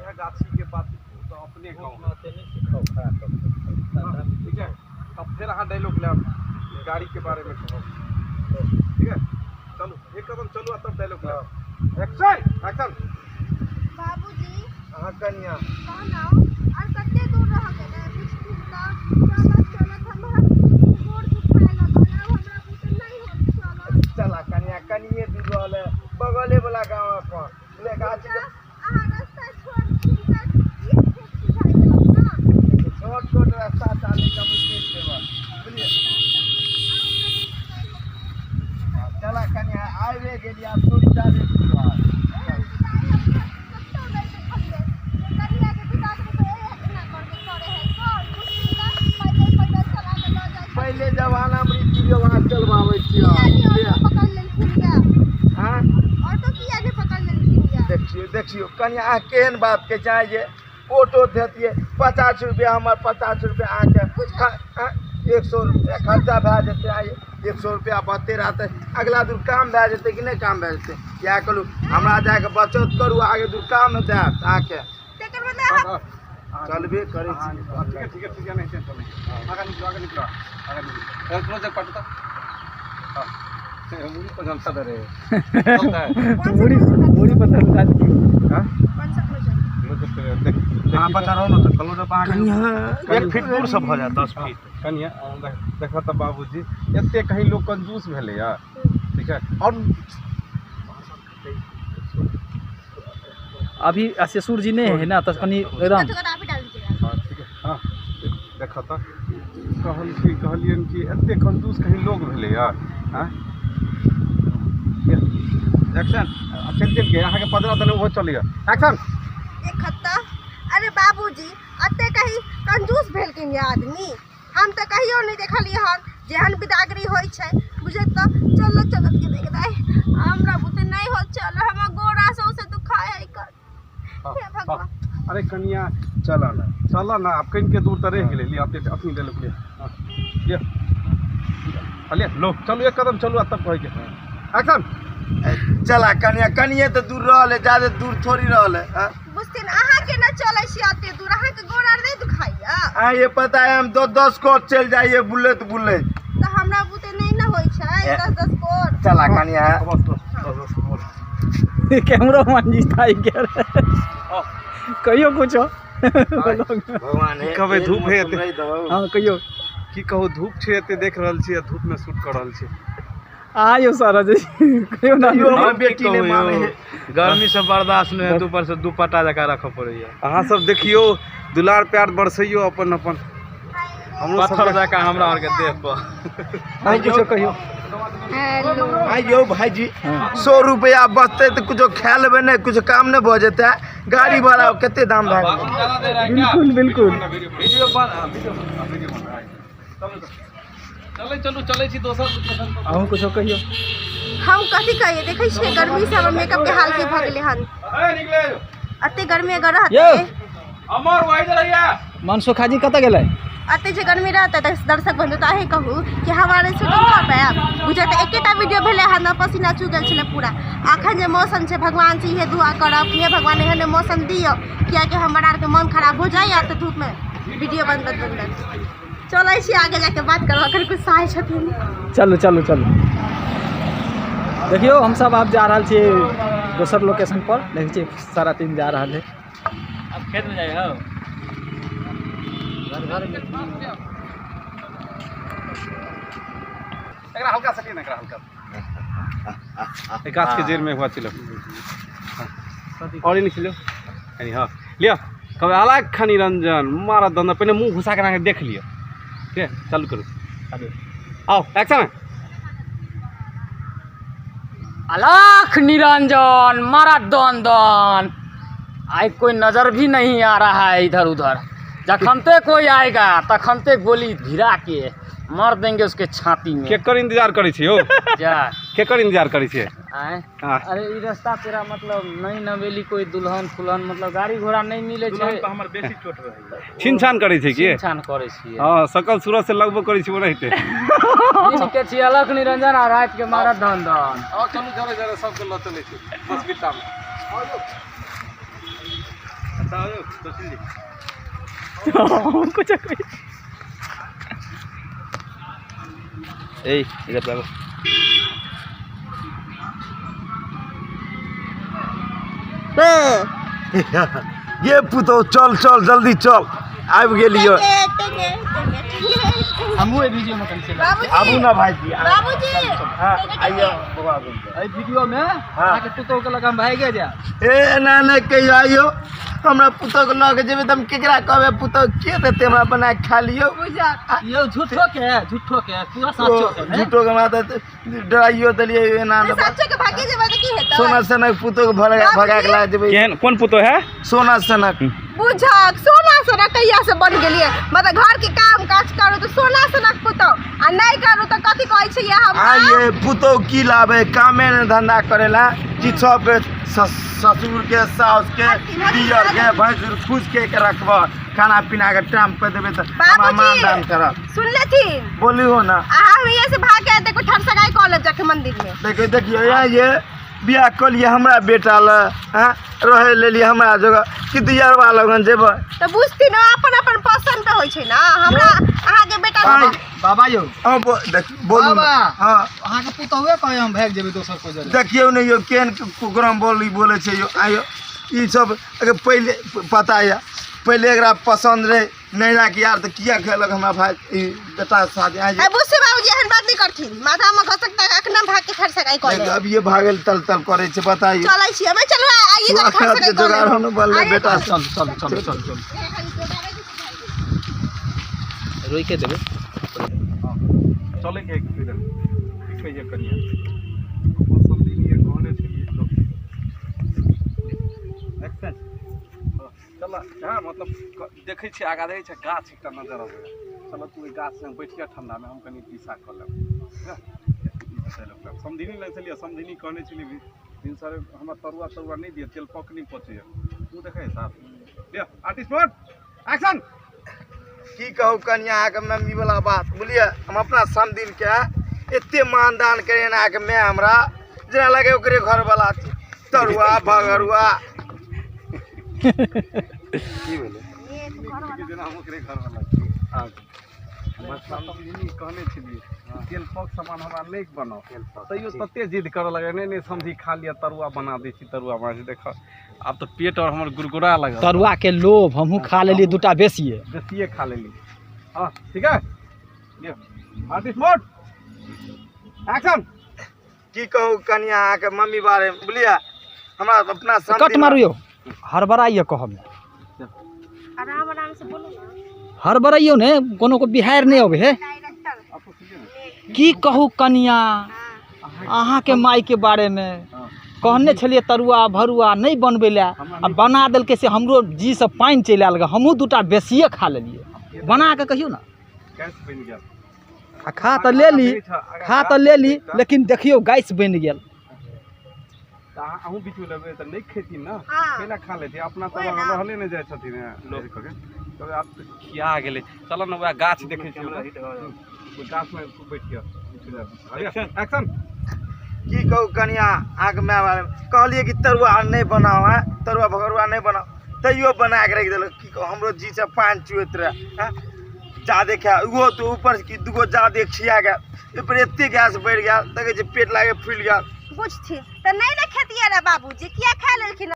इएह गाछीके बाद तऽ अपने गाँव ठीक है। तब फेर अहाँ डायलॉग लेब, गाड़ीके बारेमे कहब, ठीक है? चलू, एक कदम चलू आ तब डायलॉग लेब। Action, action. बाबूजी। अहाँ कनिया। कहलहुँ आर कते दूर रह गेलै? बुझथिन तऽ चलत चलत हमरा गोड़ दुखाय लगल, आब हमरा बुते नहि होत चलत। चला कनिया, कनिये दूर रहल है, बगले वाला गाँव है अपन। ले गाछी के अहाँ रास्ता छोड़थिन तऽ ई खेत सुझाइ देलक ने। छोट छोट रास्ता चाले कम देबऽ, बुझलियै? चला कनिया, आबि गेली, आब थोड़ी जादे दूर रहल। एहन विदाई हम कतौ नहि देखलियै जे कनियाके विदागरी तऽ एना करके करे है। कर बुझथिन तऽ पैदल पैदल चला के लऽ जाइ छथिन। पहिले जमाना मे रीति रिवाज चलबाबै छियै। किया नहि ऑटो पकड़ लेलखिन यऽ? हाँ? ऑटो किया नहि पकड़ लेलखिन यऽ? देखियौ देखियौ कनिया, अहाँ केहन बात के चाहे जे ऑटो देतियै 50 रुपया, हमर 50 रुपया अहाँके 100 रुपया खर्चा भए जेतै। आइ 100 रुपया बचते रहतै, अगला दूर काम भए जेतै कि नहि काम भए जेतै? इएह कहलहुँ, हमरा जाके बचत करू, आगे दूर काम देत अहाँके। तकर बदला अहाँ चलबे करै छी। ठीक है, ठीक है, ठीक है, नहीं टेंशन नहीं। आगे निकलो, आगे निकलो, आगे निकलो। क्लोज अप पटता। हाँ, मुड़ी पर गमछा धरे चलता है। कौन सा मुड़ी क्लोज मुड़ी पर धर दियौ। हाँ? कौन सा क्लोज? क्लोज अप देख। अहाँ बच्चा रहू ने तऽ क्लोज अप अहाँके 1 फीट दूर से भऽ जायत, 10 फीट। कनिया देखऽ तऽ बाबूजी, एते कहीं लोग कंजूस भेलैया, ठीक है? और अभी ससुर जी नहि है ना, तऽ कनि एकदम तो आप ही डाल दीजिएगा। हाँ, ठीक है। हाँ, देखऽ तऽ कहल कि कहलियनि कि एते कंजूस कहीं लोग भेलैया। हाँ, एक्शन। चलि चलि के अहाँके पदरा देने ओहो चलैया। एक्शन। देखत तऽ, अरे बाबूजी, एते कहीं कंजूस भेलखिन ये आदमी? हम तऽ कहियो नहि देखलियै हन जेहन बिदागरी होइ छै। बुझत तऽ चलत चलत के देखदाइ हमरा बुते नहि होत चल, हमर गोड़ा सौंसे दुखाय है कर। हे भगवान। अरे कनिया। चलऽ ने। चलऽ ने, आब कनिके दूर तऽ रहि गेलै। लिअ, अपने अपनी ले लिअ। हाँ, लिअ, हाँ, लिअ, लो, चलू, एक कदम चलू आ तब कहैके। एक्शन। चला कनिया, कनिये तऽ दूर रहल है, जादे दूर थोड़ी रहल है। हाँ? बुझथिन अहाँ केना चलै छी एते दूर? अहाँके गोड़ आर नहि दुखाइया? अहाँ ये पता है, हम 10 10 कोस चलि जाइए बुलैत बुलैत। तऽ हमरा बुते नहि ने होइ छै 10 10 कोर। चला कनिया। बस बस बस बस बस। कैमरो मैन जी थाकि गेल। कहियो कुछो। भगवान की कहबै, धूप है एते। हँ, कहियो। की कहू, धूप छै एते, देख रहल छी आ धूप में शूट कऽ रहल छी। अहाँ यौ सर कहियो ना। कहियो। हमर हम की बेटी नहि कहू मानै यौ, है। गर्मी से बर्दाश्त नहि होयत, ऊपर से दुपट्टा जकाँ रखऽ पड़ैया। अहाँ सब देखियौ, दुलार प्यार बरसैयौ अपन अपन हमरो पत्थर सबके। जकाँ हमरा आरके देह पर। अहाँ कुछो कहियो। हेलो। आइ यौ भाईजी, 100 रुपया बचतै तऽ कुछो खा लेबै ने, कुछो काम नहि भऽ जेतै? गाड़ी भाड़ा कते दाम भए गेलै। बिल्कुल बिल्कुल। वीडियो बन, हाँ, वीडियो बन, हाँ, वीडियो बन। चलै चलू, चलै छी दोसर लोकेशन पर। अहूँ कुछो कहियो। हम कथी कहियै? देखै छियै गर्मी से हमर मेकअप के हाल की भऽ गेलै हन। निकले। एते गर्मी अगर रहतै यौ। अमर वही रहैया। मनसुखा जी कतऽ गेलै? एते जे गर्मी रहतै तऽ दर्शक बन्धु तऽ अहीं कहू कि हमारे शूटिंग कऽ पायब? बुझत एकेटा वीडियो भेलै हन, पसीना चू गेल छलै पूरा। अखन जे मौसम छै, भगवान से इहे दुआ करब कि हे भगवान, एहने मौसम दियौ, कियाकि हमर आरके मन खराब हो जाइए तऽ धूपमे वीडियो बनबैत बनबैत। चलै छी, आगे जाके बात करब, अखन कुछ सहाय छथिन। चलू चलू चलू। देखियौ, हमसब आब जा रहल छी दोसर लोकेशन पर। देखै छियै, सारा टीम जा रहल है। अब खेत में जाइ हो। एकरा हल्का से लिअ ने, एकरा हल्का। एक गाछ के जड़ में हुआ चलो और निकलो कनी। हाँ, लिअ, कहबै अलग खनी रंजन मारा दंद। पहिने मुँह घुसा के अहाँके देख लिअ। ठीक है, चालू करू, आओ, एक्शन। अलख निरंजन मारा दन दन, आई कोई नजर भी नहीं आ रहा है इधर उधर। जखनते कोई आएगा तखनते गोली भिरा के मार देंगे उसके छाती में। केकर इंतजार करै छी यौ? जा। केकर इंतजार करै छियै? आए? हाँ। अरे, ई रास्ता तेरा मतलब नई नवेली कोई दुल्हन फुल्हन मतलब गाड़ी घोड़ा नहीं मिले छै। हमर बेसी चोट रहैया। छिनछान करै छै की? छान करै छियै। हँ, सकल सूरत से लगबो करै छी ओनाहिते। दिन के छी अलख निरंजन आ रात के मारा धन धन। आओर चलू, जरे जरे सबके लऽ चलै छी बस बिट्टा में। अच्छा हो सुशील जी। कुछ ए इधर पे आओ। ये पुतहु चल चल जल्दी चल, आबि गेलियो। हमहूँ एहि वीडियो में कनी बाबूजी आबू ना भाईजी, बाबूजी हाँ आइयो बौआ। एहि वीडियो में अहाँके पुतोह के लग हम भागे जायब। ए ना ना कहियो, आइयो हमरा पुतोह के लऽ के जेबै तऽ हम केकरा कहबै? पुतोह के देतै हमरा बना के खा लियौ? यौ झूठो के, झूठो के पूरा साचो के ने? झूठो के हमरा तऽ डराइयो देलियै एना ने। सच्चो के भागे जेबै तऽ की हेतै? सोना सनक पुतोह के भगा के लऽ जेबै। केहन कोन पुतोह है? सोना सनक। बुझक सोना सोना कहिया से बन गेलियै? मतलब घर के काम काज करू तऽ सोना सोना पुतौ, आ नहि करू तऽ कथी कहै छियै हम? आइये पुतोह की लाबै, कामे ने धंधा करेला कि सबके ससुर के साउस के दियर के भैंसुर खुश के रखब, खाना पीना के टाइम पे देबै तऽ हमरा मान दान करब। सुन लेथिन बोली हो ना। आ हम यहाँ से भाग के देखो ठर सगाई कऽ लेब जाके मंदिर में। देखियो देखियो ये बियाह कऽ लियै हमरा बेटा लए, हाँ रहै लेलियै हमरा जगह कि दियरबा लगन जेबै? तऽ बुझथिन अपन अपन पसंद पे होइ छै ना। हमरा अहाँके बेटा बाबा यौ। हाँ बोलू। हाँ अहाँके पुतोहुए कहै हम भागि जेबै दोसर कोइ जगह। देखियौ ने यौ केहन कुकरम बोली बोलै छै यौ। आइयो ई सब अगर पहिले पता यऽ, पहिले एकरा पसन्द रहै नैहराके यार, तऽ किया खेलक हमरा भाई ई बेटा शादी? आइ बुझसे बाबूजी एहन बात नहि करथिन, माथा में घसक तक अखना भाग के खर सगाई कऽ लेब। अब ये भागल तल तल करै छै, बताइए। चलै छी हमे, चलू आइए तक खर सगाई कऽ लेब। जोगाड़ हम बनलै बेटा। चल चल चल चल चल रोइके देबै चलै के इधर की कहिए कनिया समझिए कहने छलियै एक्शन। चल हाँ मतलब देखै छियै आगाँ रहै छै गाछ एकटा नजर अबै, चल तू ओहि गाछ लग बैठिया ठंडा में, हम कनि दिशा कऽ लेब। समधिनी लग छलियै, समधिनी कहने छलियै भिनसरे हमरा तरुआ तरुआ नहि दिअ, तेल पक नहि पचैए। तू देखै साहब लिअ आर्टिस्ट मोड एक्शन। की कहू कनिया अहाँके मम्मी वाला बात बुझलियै? हम अपना समधिन के एते मानदान करेन अहाँके माय हमरा, जेना लगे ओकरे घरवाला छी, तरुआ भगरुआ। की भेलै जेना हम ओकरे घरवाला छी। समधिनी कहने छलियै तेल पक सामान हमरा नहि बनाउ, तैयो तते जिद करऽ लगै, नहि नहि समधी खा लिअ तरुआ बना दै छी, तरुआ बना दै छी। देख आब तऽ पेट और हमर गुड़गुड़ा लगल। तरुआ के लोभ हमहूँ खा लेलियै दूटा बेसिए, बेसिए खा लेली। हाँ ठीक है लिअ आर्टिस्ट मोड एक्शन। की कहू कनिया अहाँके मम्मी बारे में बुझलियै? हमरा अपना कट मारू यौ, हड़बड़ाइए कहब आराम आराम से बोलू ना, हड़बड़ाइयो ने, कोनो को बिहार नहि अबै है। की कहू कनिया अहाँके मायके बारेमे, कहने छलियै तरुआ भरुआ नहि बनबै लए, आ बना देलकै से हमरो जीसँ पानि चलि आयल, हमहूँ दूटा बेसिए खा लेलियै। बना कऽ कहियौ ना। गैस बनि गेल। आ खा तऽ लेली, खा तऽ लेली, लेकिन देखियौ गैस बनि गेल। अहूँ बीचमे लेबै तऽ नहि खेथिन ना, केना खा लेथिन? अपना तऽ रहले नहि जाइ छथिन लोक के। तब आब तऽ खिया गेलै। चल ने वएह गाछ देखै छियै, ओहि गाछमे बैठिए। एक्शन। की कहू कनिया अहाँके माय बारे में, कहलियै कि तरुआ नहि बनाउ, हँ तरुआ भगरुआ नहि बनाउ, तैयो बना के राखि देलक। की कहू हमरो जीसँ पानि चुएत रहए, हँ जादे खाय ओहो तऽ ऊपर कि दूगो जादे खिया गेल, ओहिपर एते गैस बढ़ि गेल, देखै छियै पेट लागे फुलि गेल। बुझथिन तऽ नहि ने खेतियै रे बाबूजी, किया खा लेलखिन?